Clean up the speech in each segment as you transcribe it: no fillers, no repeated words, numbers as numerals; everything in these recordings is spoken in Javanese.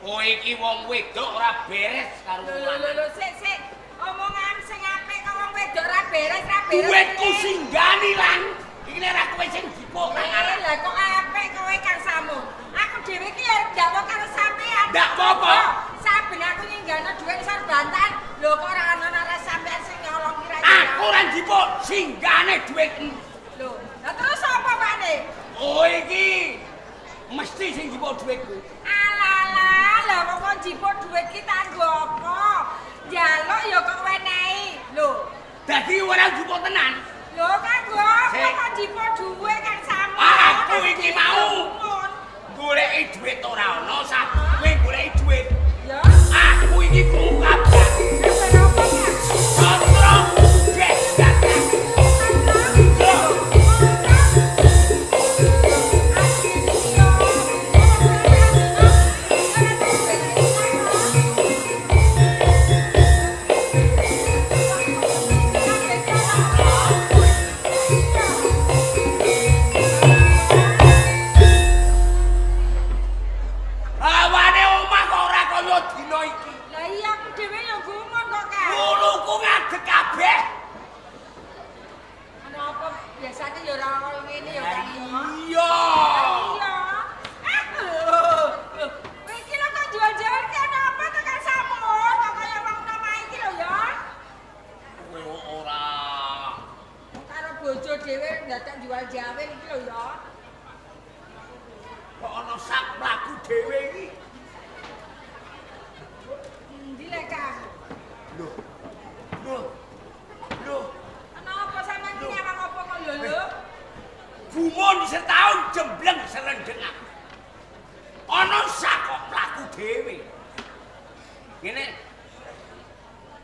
Kowe iki wong wedok ora beres karo Lho wong lho lanang. lho, sik sik. Omongan sing apik kok wong wedok ora beres, ora beres. Duitku singgani lan. Iki nek ora kowe sing jipuk nang arep. Lah kok apik kowe Kang Samu. Aku dhewe iki arep ndakwa karo sampean. Ndak apa-apa. Saben aku nyinggano dhuwit sor bantahan, lho kok ora ana ora sampean sing nyolong kira. Aku ora jipuk singgane duitmu. Lho, lah terus apa pakne? Oh iki mesti sing jipuk duitku. Alah, lah wong kok jipuk dhuwit ki tak nggo apa? Njaluk ya kok wenehi. Lho, Dadi ora jipuk tenan. lho kanggo apa Sik. kok jipuk dhuwit Kang Samu? Aku iki mau. Goleki duit ora ana, sak kowe goleki duit. Ya, Aku iki krungu kabar. kabar apa Kang? Controng sugih dadak. Awane omah kok ora kaya dina iki. Lah iya aku dhewe ya gumun kok, Kang. Wuluku ngadeg kabeh. Ana apa biasane ya ora kaya ngene ya, Kang. Iya. Iya. Ah, lho. Kowe iki lho kok jual-jual ki ana apa to Kang Samu? Kok kaya wong nama iki lho ya. Kowe ora. Karo bojo dhewe ndadak jual jawil iki lho ya. Kok ana sak mlaku dhewe iki? Endi le Kang? Lho. Lho. Lho. Ana apa sampean iki nyawang apa kok lho lho? Gumun setahun jembleng serendeng aku. Ana sak kok mlaku dhewe. Ngene.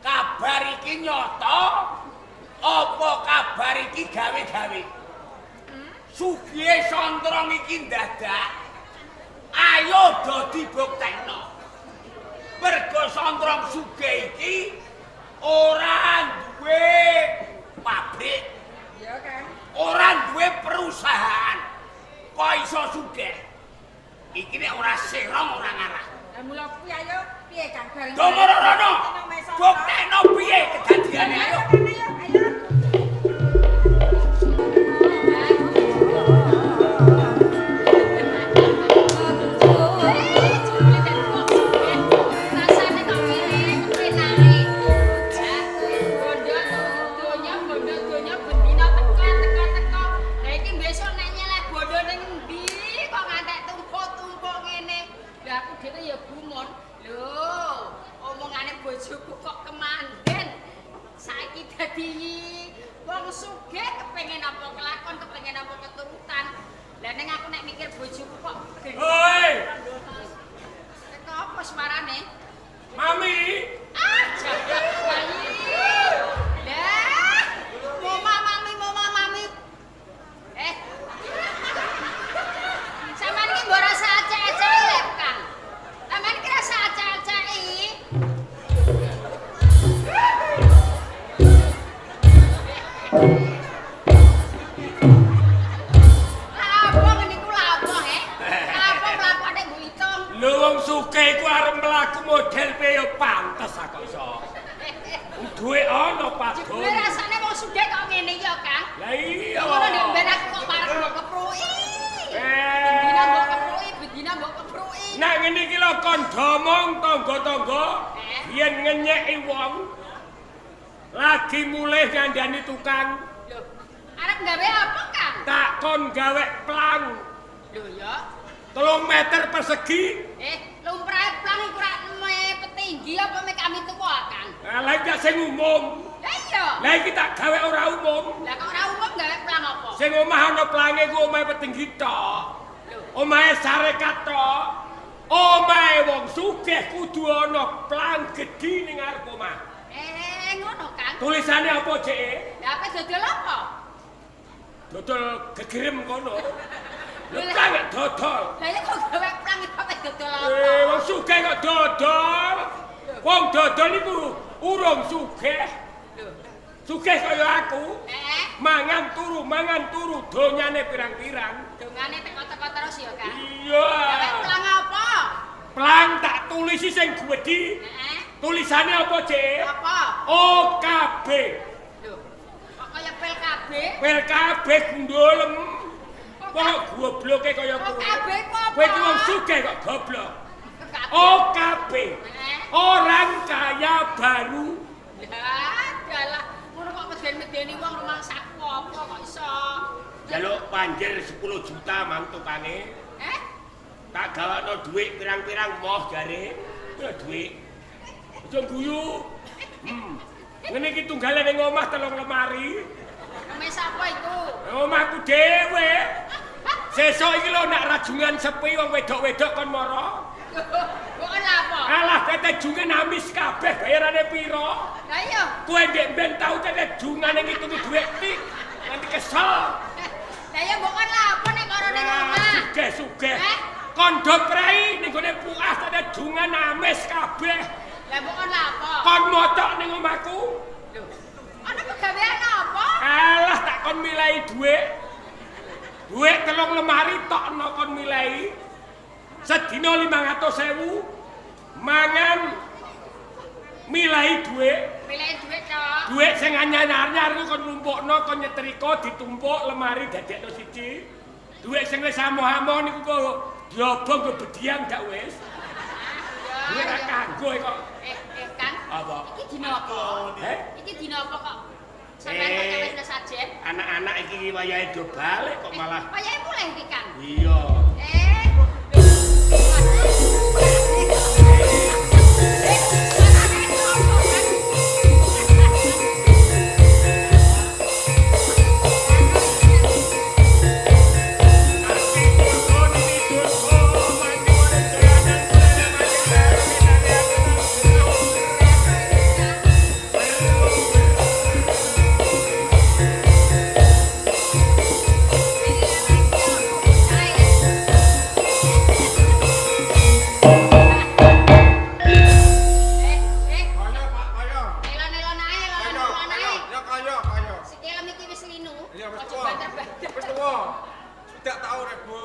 Kabar iki nyata apa kabar iki gawe-gawe? Sugihe Sontrong iki ndadak. Ayo do dibuktekno. Mergo Sontrong sugih iki ora duwe pabrik, Iya Kang. ora duwe perusahaan. Kok iso sugih? Iki nek ora serong ora ngarah. Lah mula kuwi ayo piye Kang bareng. Do moro rono. Nang omahe Sontrong. Buktekno piye kedadiane ayo. Ayo Kang, ayo ayo. Rasane kok ngene kepenake. Bondo donya bondo donya bendina teko teko teko. Lah iki besok nek nyeleh bondo ning endi kok ngantek tumpuk-tumpuk ngene. Lah aku dhewe ya gumun. Lho, omongane bojoku kok kemanden. Saiki dadi wong sugih kepengin apa kelakon, kepengin apa keturutan. Lah ning aku nek mikir bojoku kok Hoi, teko apa suarane? Mami. Ah, jagat bayi. Lah, mama mami mama mami. Eh. Sampeyan iki mbok rasa acek-aceki lho, Kang. Sampeyan iki rasa acek-aceki. Lah apa ngene iku lah apa, he? Lah apa mlakone nggo hitung? Lho wong sugih iku arep mlaku model piye ya pantes aku iso. Duwe ana Jebule padon. rasane wong sugih kok ngene iki ya, Kang. Lah iya. Ngono ndek ben aku kok parek mbok kepruki. Bendina mbok kepruki, bendina mbok kepruki. Nek ngene iki lho kon domong tangga-tangga yen ngenyeki wong lagi mulih ngandani tukang Lho, arep gawe apa, Kang? tak kon gawe plang Lho ya. 3 meter persegi. Eh, lumrahe plang iku rak me petinggi apa me kami tuku, Kang? Lah iki sing umum. Lah iya. Lah iki tak gawe ora umum. Lah kok ora umum gawe plang apa? Sing omah ana plange ku omahe petinggi tok. Lho, Omahe sarekat tok. Omahe wong sugih kudu ana plang gedhi ning ngarep omah. eh ngono, Kang. Tulisane apa, Cek? Lah apa dodol apa? Dodol gegerem kono. Lho plang kok dodol. Lah iya kok gawe plang iki apa dodol apa? Eh, wong sugih kok dodol. Wong dodol niku urung sugih. Lho, Sugih kaya aku. eh, Mangan turu donyane pirang-pirang. dongane teko-teko terus ya, Kang. Iya. Gawe plang apa? Plang tak Tulisi sing gedhi. Heeh. Tulisane apa, Cek? Apa? OKB. Lho, kok kaya pel KB? Pel KB gundulem. Kok gobloke kaya kowe. OKB ku apa? Kowe iki wong sugih kok goblok. OKB. OKB. Heeh. Orang kaya baru. Lah, dalah ngono kok meden-medeni wong rumangsaku apa kok iso? Jaluk panjer 10 juta mang tukange. Eh? Tak gawakno dhuwit pirang-pirang moh jare. Ya dhuwit. Aja guyu. Ngene iki tunggale ning omah 3 lemari. Omahe sapa iku? Omahku dhewe. Sesuk iki lho nak rajungan sepi wong wedok-wedok kon mara. Kok lha apa? Alah tete junge amis kabeh bayarane pira? Lah iya. Kowe ndek mben tau tete jungane ngitungi dhuwit tik. Nganti kesel. Lah iya mbok kon lha apa nek karo ning omah? Sugih-sugih. Eh? Kondo prei ning gone puas tete jungan amis kabeh. Lah mbok kon lha apa? Kon motok ning omahku. Lho. Ana pegawean apa? Alah tak kon milai dhuwit. Dhuwit 3 lemari tokno kon milai. Sedina 500.000 mangan milai dhuwit. Milai dhuwit tok. Dhuwit sing anyar-anyar ku kon ngumpukno, kon nyetrika ditumpuk lemari dadekno siji. Dhuwit sing wis amoh-amoh niku kok diobong go bediang gak wis. Dhuwit ra kanggo kok. Kang. Apa? Iki dina apa? Heh? Iki dina apa kok? Sampeyan kok wis sajen? Anak-anak iki wayahe do balik kok malah. Wayahe mulih iki, Kang. Iya. Kaya Pak, kaya. Elon-elon ae, elon-elon ae. Ya kaya, kaya. Sikilem iki wis linu. Iya wis Aja tuwa. banter-banter. Wis tuwa. Sudah tau Rebo.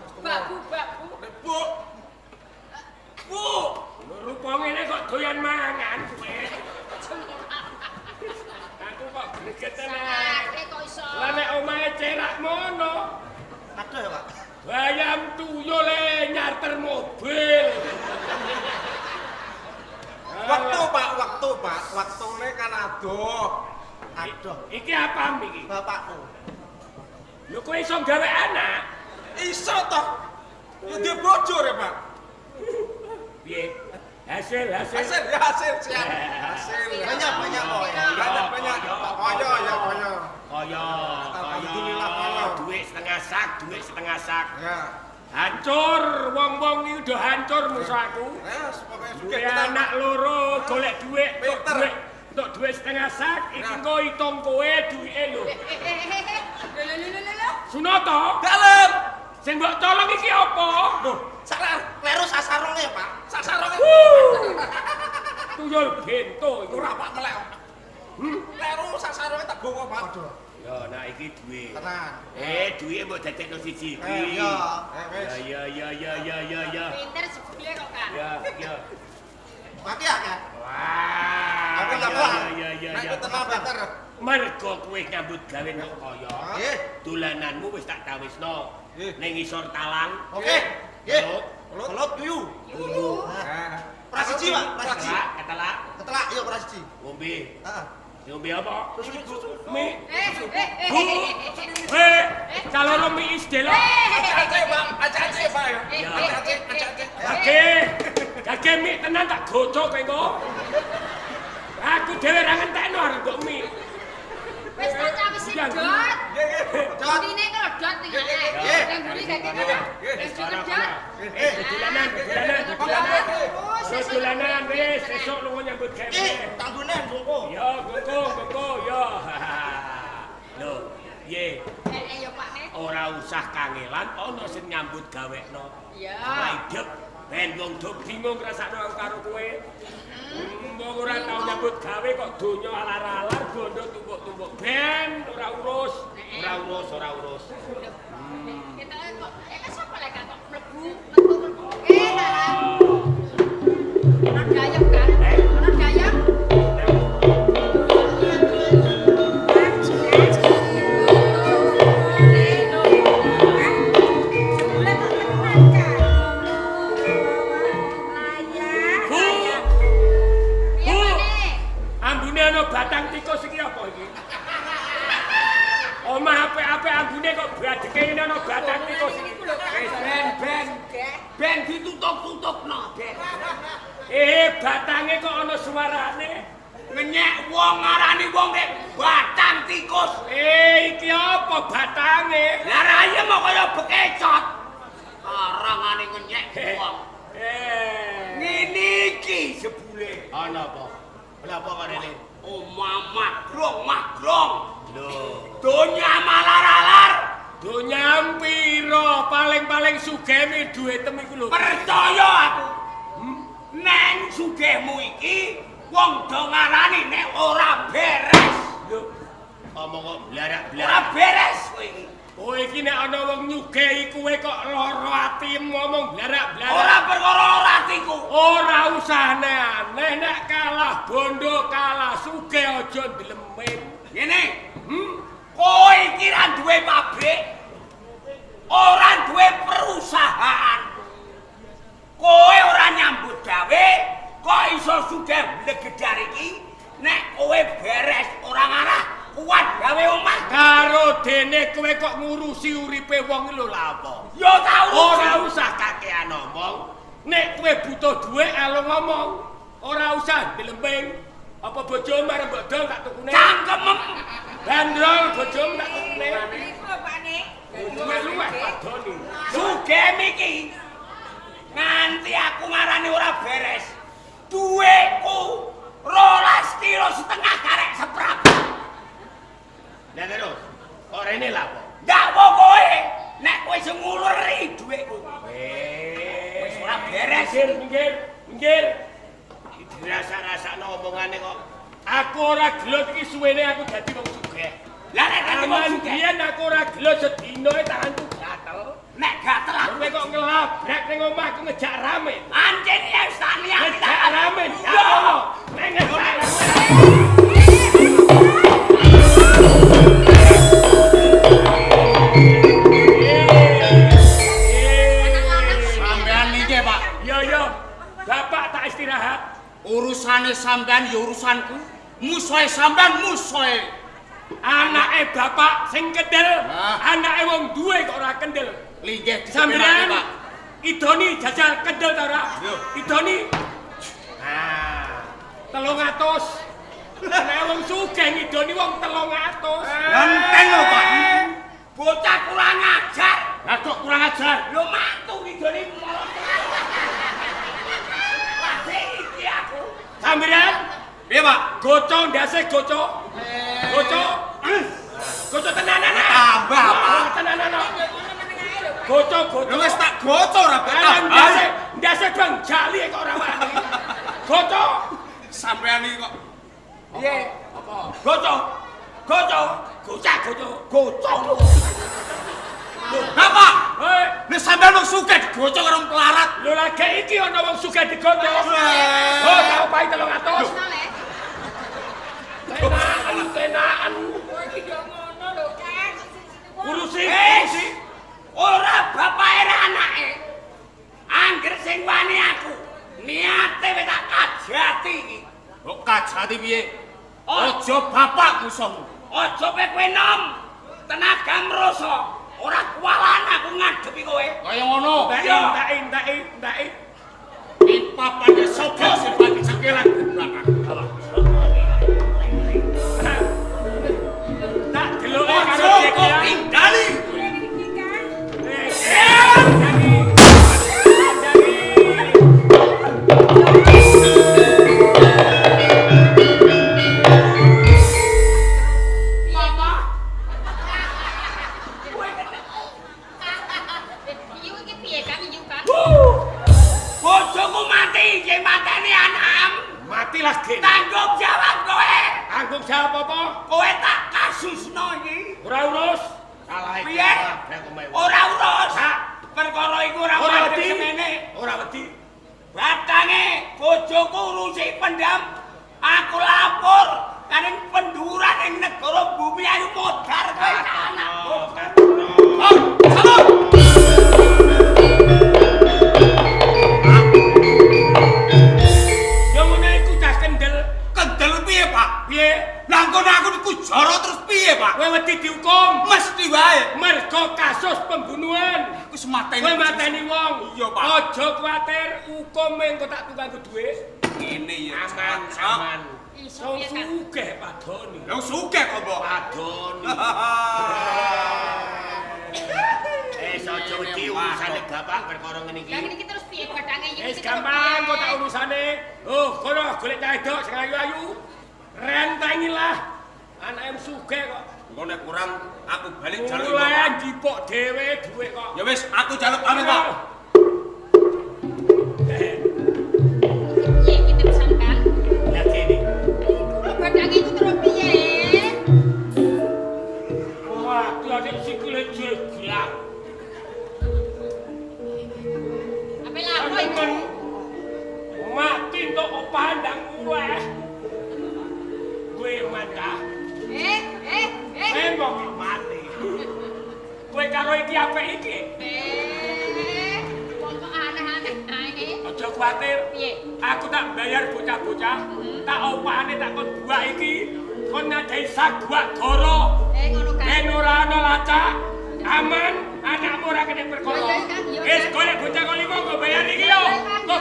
Wis tuwa. Babu, babu. Rebo. Bu. Rupa ngene kok doyan mangan kowe. Aku kok gregeten ae. Sakake kok iso. Lah nek omahe cerak mono, Aduh ya, Pak. bayam tuyul le nyarter mobil. Waktu Pak, waktu Pak, waktune kan adoh. Aduh, Iki apa iki? bapakku. Lho kowe iso gawe anak? Iso toh. Ya duwe bojo re, Pak. Piye? Hasil, hasil. Hasil ya hasil siap. Hasil. Banyak banyak kok ya. Banyak banyak. Kaya ya kaya. Kaya, Alhamdulillah kaya. Duit setengah sak, duit setengah sak. Ya. Hancur, wong-wong iki udah hancur musuh aku. Wes pokoke sugih Duwe tenan. anak loro golek duit, entuk Pinter. duit, entuk duit setengah sak, iki Nah. engko hitung kowe duwike lho. Lho lho lho lho lho. Sunoto, Dalem. sing mbok colong iki apa? Loh, Salah, kleru sasarone, Pak. sasarange Tuyul bento iku. ora Pak melek. Kleru sasarange tak gowo, Pak. Aduh, Ya, nah iki duit. tenang. Duite mbok dadekno siji iki. Iya. Wis. Ya ya ya ya ya ya. Pinter jebule kok, Kang. Ya, ya. Mati ya, Kak? Wah. Aku ya, tak paham. Ya ya Nek ya. iku tenan pinter. Mergo kowe nyambut gawe kok kaya. Nggih. Dolananmu wis tak tawisno. Nggih. Ning ngisor talang. Oke. Nggih. Kelut. Kelut yuyu. Yuyu. Nah. Prasiji, Pak, prasiji. Ketelak, ketelak. Ketelak, iya prasiji. Ngombe. Heeh. Ngombe apa? Susu ibu. Mi. Eh, eh, eh. Bu. Eh, calono mi isdelok. Acak-acak, Pak. Acak-acak, Pak ya. Acak-acak, acak-acak. Gage, gage mi tenan tak gocok kowe engko. Aku dhewe ra ngentekno arep mbok mi. Wis tak cawisi Ya, dot. Nggih, nggih. Dot. Burine kok dot tinggal. Nggih. Nang mburi gage kono. Nggih. Wis dot. Eh, Dolanan, dolanan, dolanan. Terus Dolanan wis sesuk lunga nyambut gawe. Iki tanggune bungku. Ya, gongko, gongko, ya. Lho, piye? Eh, yo Pak ne. Ora usah kangelan ana sing nyambut gawekno. Iya. Ora Ben wong do bingung ngrasakno aku karo kowe. Wong ora tau nyambut gawe kok donya alar-alar bondo tumpuk-tumpuk. Ben ora urus. Ora urus, ora urus. Kita kok eh sapa lek kok mlebu, metu mlebu. Eh, dalah. Tutukno, Dek. Batange kok ana suarane. Ngenyek wong ngarani wong nek batang tikus. Iki apa batange? Lah raye mau kaya bekecot. Karangane ngenyek wong. Ngene iki jebule. Ana apa? Lha apa kok rene? Omah magrong magrong. Lho. Donya malar-alar. Donya piro paling-paling sugih duitem iku lho. Percaya aku. Neng sugihmu iki wong do ngarani nek ora beres. Lho, Omong kok blarak-blarak. Ora beres kowe iki. Kowe iki nek ana wong nyugehi kowe kok lara ati ngomong blarak-blarak. Ora perkara lara atiku. Ora usah aneh-aneh nek kalah bondo kalah sugih aja ndlemen. Ngene. Kowe iki ra duwe pabrik. Ora duwe perusahaan. Kowe ora nyambut gawe, kok iso sugih mblegedar iki? Nek kowe beres ora ngarah kuat gawe omah. Karo dene kowe kok ngurusi uripe wong lho lha apa? Ya ta Ora usah kakean ngomong. Nek kowe butuh dhuwit alo ngomong. Ora usah ndlembing. Apa bojomu arep mbok dol tak tukune? Cangkemem. Bandrol bojomu tak tukune. Iku lho Pak Ne. Luweh luweh padoni. Sugih iki. Nganti aku ngarani ora beres. Duweku 12,5 kilo karek seprapat. Lah terus, kok rene lha apa? Ndak pokoke nek kowe sing nguluri dhuwitku. Wis ora beres. Minggir, minggir, minggir. Iki dirasa-rasakno omongane kok. Aku ora gelut iki suwene aku dadi wong sugih. Lah nek dadi wong Aman sugih, biyen aku ora gelut sedina e tanganku gatel. nek gatel aku Kowe kok ngelabrak ning omahku ngejak rame. ancen ya wis tak niati Ngejak rame. Iya. Ya Allah. Nek ngejak rame. Sampean niki, Pak. Yo yo. Bapak tak istirahat. Urusane sampean ya urusanku. Musuhe sampean musuhe. Anake bapak sing kendel, Ah. anake wong duwe kok ora kendel. Linggih Sampeyan Pak. Idoni jajal kendel ta ora? Yo. Idoni. Nah, 300. Nek wong sugih ngidoni wong 300. Enteng lho, Pak. Bocah kurang ajar. Lah kok kurang ajar. Lho mantu ngidoni molot. Lagi iki aku. Sampeyan Piye, Pak? goco ndase goco. Goco. Goco tenanan. Tambah, Pak. Tenanan. Goco goco. Lho wis tak goco ora Alah, tambah. ndase ndase bang jali kok ora wani. Goco. Sampean iki kok Piye? Apa? Goco. Goco. Gocah goco. Goco. Lah, Pak. Hei, Nek sampean wong sugih digoco karo wong pelarat. lho lagi iki ana wong sugih digoco. Oh, tak opahi 300. Tenaan, tenaan. Kowe iki yo ngono lho Kang. Urusi, Wis. urusi. Ora bapake ra anake. Angger sing wani aku, niate wis tak kajati iki. Kok kajati piye? Aja bapak musuhmu. Aja pe kowe nom. Tenaga mroso, ora kuwalan aku ngadepi kowe. Kaya ngono. Enteki, enteki, enteki, enteki. Ing papane sapa sing pati cekelan belakang. Tak deloke karo Aja kok Jekian. tinggali. Iki Kang. Enteki. Enteki. Mama. Iyu iki piye Kang iyu Kang? Bojoku mati, sing mateni anakmu. Matilah gen. Tanggung jawab kowe. Tanggung jawab apa? Kowe tak kasusno iki. Ora urus. Salah iki. Piye? Ora urus. Hak. Perkara iku ora Ora wedi wedi. semene. Ora wedi. Batange bojoku urusi pendam. Aku lapor kaning penduran ing negara bumi ayu modar kowe anak. Oh, salam. Ya ngono iku cah kendel. Kendel piye, Pak? Piye? Lah engko nek aku niku joro terus piye, Pak? Kowe wedi dihukum Mesti wae. mergo kasus pembunuhan. Aku semateni. Kowe mateni wong. Iya, Pak. Aja kuwatir, Tuku mengko tak tukang dhuwit. Ngene ya, Aman, cocok. aman. Iso Wong piye, Kang? sugih padoni. Lho sugih kok, Mbok. Padoni. Eh, aja wedi urusane bapak perkara ngene iki. Lah ngene iki terus piye bathange iki? Wis gampang kok tak urusane. Oh, kono golek cah wedok sing ayu-ayu. Rentengilah. Anake sugih kok. Engko nek kurang aku balik jaluk Mulai Pak. njipuk dhewe dhuwit kok. Ya wis, aku jaluk pamit, Pak. Piye iki terusan, Kang? Lah kene. Iku bathange iku terus piye? Wah, klodek sikile jeglak. Ape lapo iku? Mati entuk opahan ndang muleh. Kowe mantah. Eh, eh, eh. Memang kok mati. Kowe karo iki apik iki. Eh, wong kok aneh-aneh ae. Aja kuwatir. Piye? Aku tak bayar bocah-bocah, tak opahane tak kon buak iki, kon nadai saguak goro. Eh, ngono kan. Ben ora ana lacak, aman, anakmu ora kena perkara. Iya, iya, Kang, iya, Wis Kang. golek bocah kok limo kok bayar iki yo. Iya, iya, Kang. Kok